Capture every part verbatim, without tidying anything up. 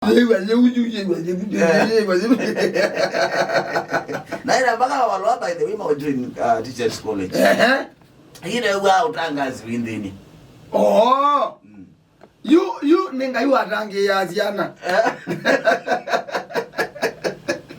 Yĩw'a yĩu, yĩw'a yĩu, yĩw'a yĩu. Na ĩla mpaka walwa, by the way, Mountain, uh, Teachers College. Ehe. Ĩla wĩw'aa ũtangaasi wĩ nthĩnĩ. Oh. Mm. Yu, yu nĩ Ngai watangĩĩaa syana. Eh.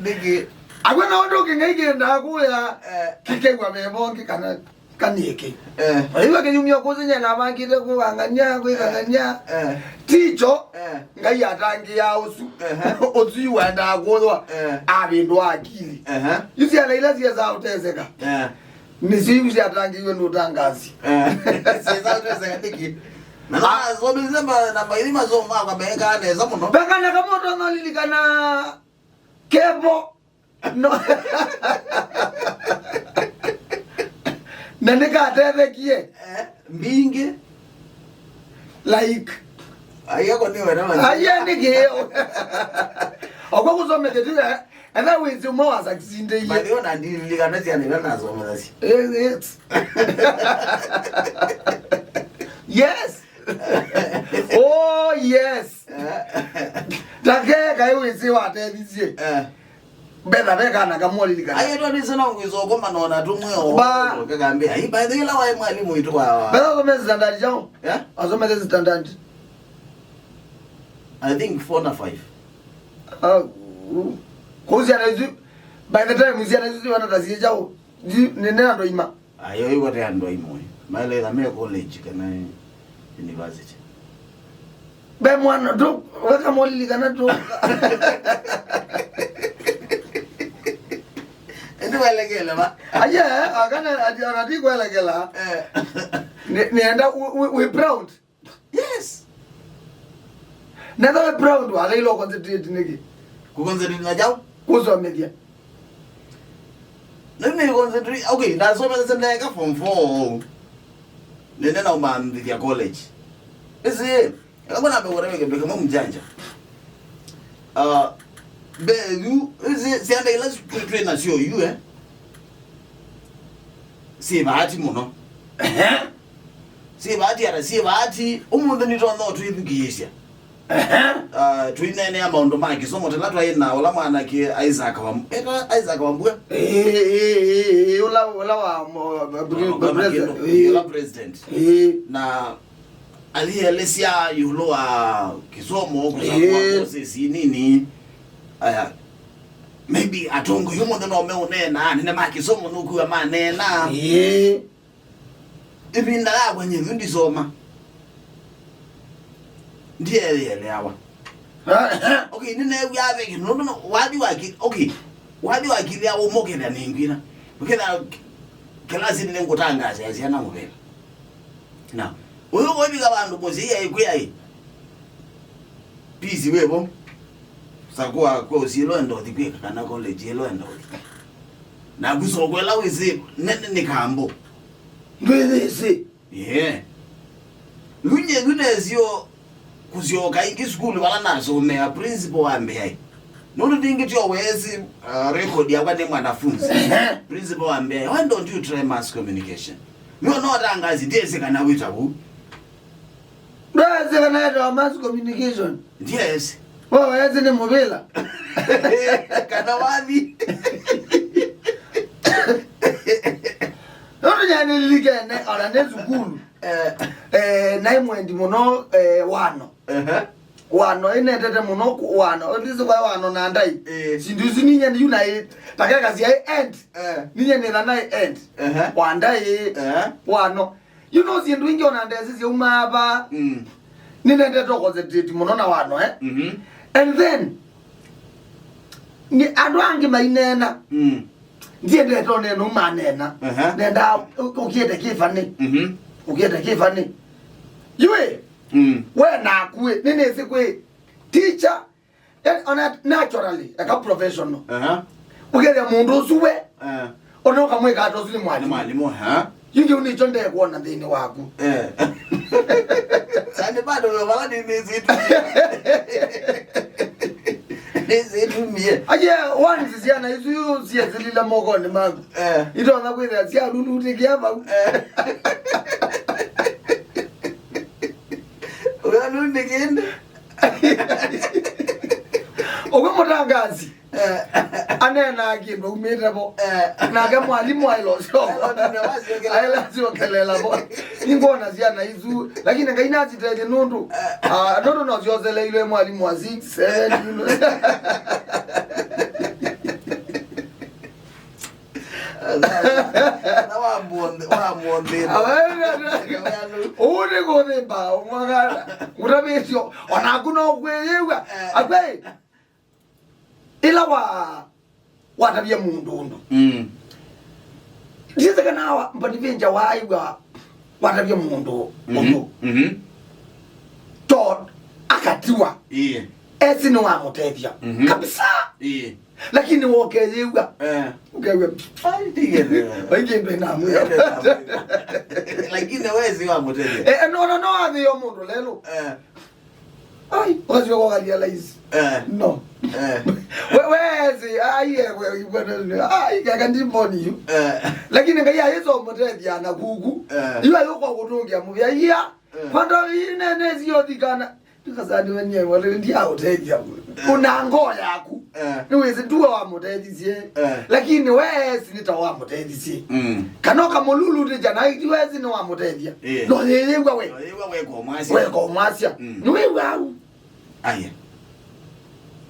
Nĩkĩ? Akw'a na ũndũ ũngĩ Ngai kĩendaa kũya, eh, kĩkew'a veva ũngĩ kana kanĩkĩ. Eh. Ĩw'a kĩnyumya kũsinya na vangĩte kwĩkang'ania, kwĩkang'ania. Eh. Ticho, eh, Ngai atangĩĩaa ũsu. Ehe. Ũsu yu wendaa kũthwa, eh, avĩndũa akili. Ehe. Yu syana ila syesaa ũteseka. Eh. Nĩsyo iu syatangĩiwe nĩ ũtangaasi. Eh, syĩsa ũteseka nĩkĩ? Na nasomethile ma-, na maithi masomo makwa meekaa nesa mũno. Ve kana kamwe ũtonya ũlilikana kevo. No. Na nĩkatethekie. Eh, mbingĩ. Like. Aiya, ko nĩ wena. Aiya, nĩ kĩĩ. Okwa kũsomethya tu, eh, etha wĩsĩ ũmwe wa succeed. By the way, na ndililikana syana ila nasomethasya. Eh, yes. Yes. Oh, yes. Eh. Take kaĩ wĩsĩ watethisye. Eh. Mbetha ve kana kamwe ũlilikana. Aye, twandĩse no ngwĩsa ũkoma nona tũmwe o. Ba. Kakambĩa, "Ai, by the way, ĩla waĩ mwalimu witũ wa, wa." Mbetha ũsomete standard kyaũ? Eh? Wasomete standard? I think four na five. Ah, uh. Kwa syana isu, by the time syana isu wana ta syĩ kyaũ, nĩ, nĩ andũ aima. Ayo, ĩwate andũ aimwe. Maĩle ĩla me college kana university. Ve mwana tu, weka molili kana tu. Ĩndĩ welekele va? Aye, akana, ati, ona ti kwelekela. Eh. Nĩ, nĩenda, we, we, we proud. Yes. Netha we proud, wagĩrĩirwo concentrate nĩkĩ? Kũconcentrate na kyaũ? Kũsomethya. Na nĩ concentrate, okay, ndasomethasya ndeka form four. Nene na umambithia college. Ĩsĩ, eka mbona mbe whatever kĩndũ kĩmwe mjanja. Uh, be yu, ĩsĩ, syana ila twĩ nasyo yu, eh? Syĩ vaati mũno. Ehe. Syĩ vaati, ata syĩ vaati, ũmũnthĩ nĩtonya ũtwĩthukĩĩsya. Ehe. Ah, tũineenea maũndũ ma kĩsomo, tala twaĩ na ũla mwanake Isaac Wam-, eta Isaac Wambua? Ĩĩ, ĩĩ, ĩĩ, ĩĩ, ũla, ũla wa mo-, pre-, Wa president. Kĩndũ, ĩĩ. Ũla president. Ĩĩ. Na alielesya ĩũlũ wa kĩsomo, kũsakũa Ĩĩ. courses nini. Aya, maybe atongoi ũmũnthĩ no meũneena, anene ma kĩsomo nũkwĩwa maneena. Ĩĩ. Ĩvinda yakwa nyie yu ndisoma. Ndieeleawa. Okay, nĩneew'aa ve kĩndũ, nũndũ no, wathi wa ki-, okay, wathi wa kĩlĩa ũmũkĩlya nĩngwina. Ũkĩtha kĩlasinĩ nĩngũtangaasĩa syana mũvĩla. Na ũyũ ũivika vandũ mũsyai aikwĩa ĩ, Peace wĩvo. Sakũa kwa ũsyĩlo enda ũthi kwĩka kana college ĩlo enda ũthi. Naku soko ĩla wĩsĩ nene nĩ kambo. Ndwĩthĩsĩ. Yeah. Lunye lunezio kũsyoka ĩngĩ sukulu vala nasomea principal wa Mbeai. Nũndũ ndingĩ tyo weesi, uh, record yakwa nĩ mwanafunzi. Ehe. Principal wa Mbeai. Why don't you try mass communication? Nĩona ũtangaasi, ndĩsĩ kana wĩta vu. Ndwasĩ kana etawa mass communication? Yes. Wewe esi nĩ mũvĩla. Kana wathi. Nũndũ nyanĩlilikene, ona nĩ sukulu. Eh. Eh, naĩ mwendi mũno, eh, wano. Ehe. Wano, ĩnendete mũno ku-, wano. Ndĩsĩ kwa wano na ndai. Eh. Sindu isu ninye yu naĩ, takeka siaĩ end. Eh. Ninye nĩtha naĩ end. Ehe. Wa ndai. Eh. Wano. You know, syĩndũ ingĩ ona ndesĩ syaumaa vaa. Mm. Nĩnendete concentrate mũno na wano, eh? Mhm. And then, nĩ andũ angĩ maineena. Mm. Ndiendete ũneena ũu maneena. Aha. Nenda ũ-, ũkiete kĩfanĩ. Mhm. Ũkiete kĩfanĩ. Yũĩ, mm, we naku ĩ, nĩnĩsĩ kwĩ teacher, yani, ona naturally, eka professional. Aha. Ũkethĩa mũndũ ũsu we, eh, ona ũkamwĩka ata ũsu nĩ mwalimũ. Nĩ mwalimũ, ha? Yu kĩu nĩkyo ndekwona nthĩnĩ waku. Eh. Ani bado we vala nĩ, nĩsĩtumie. Nĩsĩtumie. Aye, once syana isu syesĩlile mokonĩ maku. Eh. Itonya kwĩthĩa syalulutĩkĩa vau. Eh. Ũyalundĩkĩnde. Ũwe mũtangazi. Eh. Aneenaa kĩndũ aumĩte vo. Eh. Nake mwalimũ aĩla ũsyoka. Aĩla ũtinda wasyokela. Aĩla asyokelela vo. Nĩngwona syana isu. Lakini Ngai nasitethye nũndũ. Eh. Ah, nũndũ no syoseleilwe mwalimũ wa six, seven. Na wamwonthĩ, wamwonthĩ. Awe, ũu nĩ kũthĩmba, ũmwagana. Ngũtavĩtyo, onaku no kwĩyĩw'a. Eh. Akwĩ, ĩla wa, watavya mũndũ ũndũ. Mm. Ndiĩsĩ kana wa, Mbonivenja waaĩw'a watavya mũndũ ũndũ. Mhm. To akatiwa. Ĩĩ. Esi nĩwamũtethya. Mhm. Kabisa. Ĩĩ. Lakini wokeyĩw'a. Eh. Ũkew'a. Ai, ndigene. Vai kĩndũ ĩnamwĩa. Lakini wesi wamũtethya. Eh, eh, no, no, no, athĩo mũndũ lelo. Eh. Ai, ũkasyoka ũkarealize. Eh. No. Eh. We, wesi, ai, eh, we, we, ai, kaka ndimboni yu. Eh. Lakini Ngai ayĩsomũtethya na kuku. Eh. Yu ayũka kũtũngĩa mũvya. Ia. Eh. Kwanda ine nesi yothikana. Ndikasaniwe nye wale ndiaũtethya. Eh. Una ngoo yaku. Eh. Nĩwĩsĩ tuwe wamũtethisye. Eh. Lakini wesi nĩ ta wamũtethisye. Mm. Kana ũkamũlulutĩkya na iti wesi nĩ wamũtethya. Eh. No yĩyĩw'a we. No yĩw'a we komwasya. We komwasya. Mm. Nĩwĩw'a au. Aya.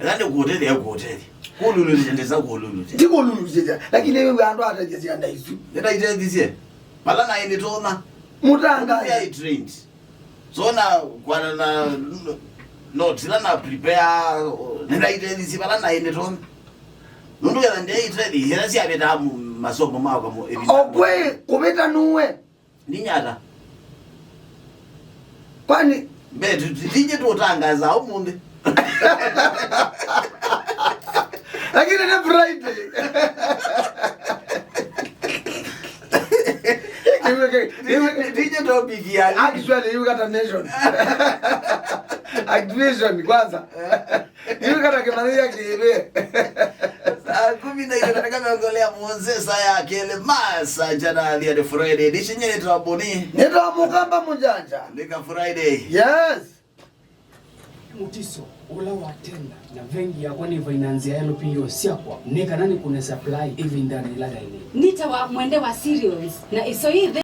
Ela nĩ kũũtethya, kũũtethya. Kũlulutĩkya ndesa kũlulutĩkya. Ndikũlulutĩkya. Lakini wĩw'a andũ atethya syana isu. Nĩtaitethĩsye. Vala naĩ nĩtona. Mũtangazi. They are trained. So na kwana na notes ila na prepare, nĩnaitethĩsye vala naĩ nĩtona. Nũndũ ketha ndeitethĩsye ila syavĩtaa mu-, masomo makwa mu-, ĩvinda. Okwĩ kũvĩta nuwe. Ninyata. Kwani mbe tu-, tu-, tinye tũtangaza ũmũnthĩ. Lakini nĩ Friday. Tinye topic ya actually, you got a nation. Activation kwanza. Yu kana kĩmanyĩthya kĩvĩ. Saa kumi na ilĩ na dakika mĩongo ĩlĩ ya mũonza saa ya kelĩ, masaa njanalya nĩ Friday. Ndishinyĩrĩtwa mbũni. Nĩtwa Mũkamba Mũjanja. Nĩka Friday. Yes. Mũtiso ũla wa tenda na vengi yakwa nĩ vainanzĩa ya lũpio syakwa, nĩ kana nĩkũne supply ĩvindanĩ ĩla yaĩlĩte. Nĩtawa mwende wa cereals, na ĩso yĩ